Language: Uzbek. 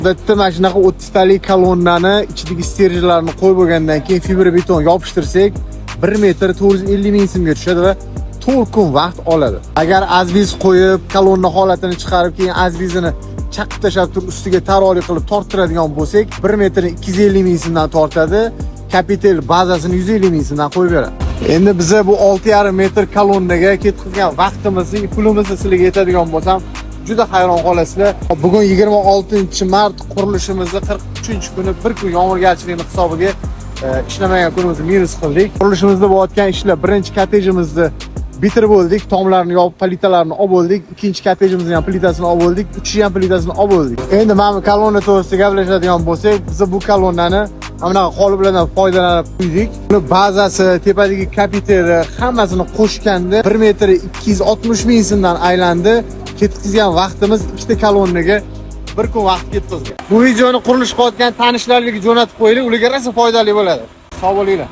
Odatda mana shunaqa 30 talik kolonnani ichidagi sterjlarni qo'yib bo'lgandan keyin fibrobeton yopishtirsak, 1 metr 450 ming so'mga tushadi va 4 kun vaqt oladi. Agar azbiz qo'yib, kolonna holatini chiqarib, keyin azbizini chaqib tashlab turib ustiga taroli qilib torttiradigan bo'lsak, 1 metrni 250 ming so'mdan tortadi. Kapitel bazasini 150 ming so'mdan qo'yib beradi. Endi biza bu 6,5 metr kolonnaga ketkazgan vaqtimizni, pulimizni sizlarga aytadigan bo'lsam, juda hayron qolasizlar. Bugun 26-mart, qurilishimizni 43-kuni, bir kun yomg'irgarchilikni hisobiga ishlamagan kunimizni minus qildik. Qurilishimizda bo'layotgan ishlar: birinchi kottejimizni bitirib bo'ldik, tomlarni yopib, plitalarni olib bo'ldik. Ikkinchi kottejimizni ham plitasini olib bo'ldik, uchinchi ham plitasini olib bo'ldik. Endi mana bu kolonna to'g'risida gaplashadigan bo'lsak, biz bu kolonnani mana bunaqa qoliplardan foydalanib quydik. Buni bazasi, tepadagi kapiteli, hammasini qo'shganda 1 metr 260 ming so'mdan aylandi. Ketkazgan vaqtimiz ikkita kolonnaga bir kun vaqt ketkazgan. Bu videoni qurilish qilayotgan tanishlarga jo'natib qo'yinglar, ularga rosa foydali bo'ladi. Sog' bo'linglar.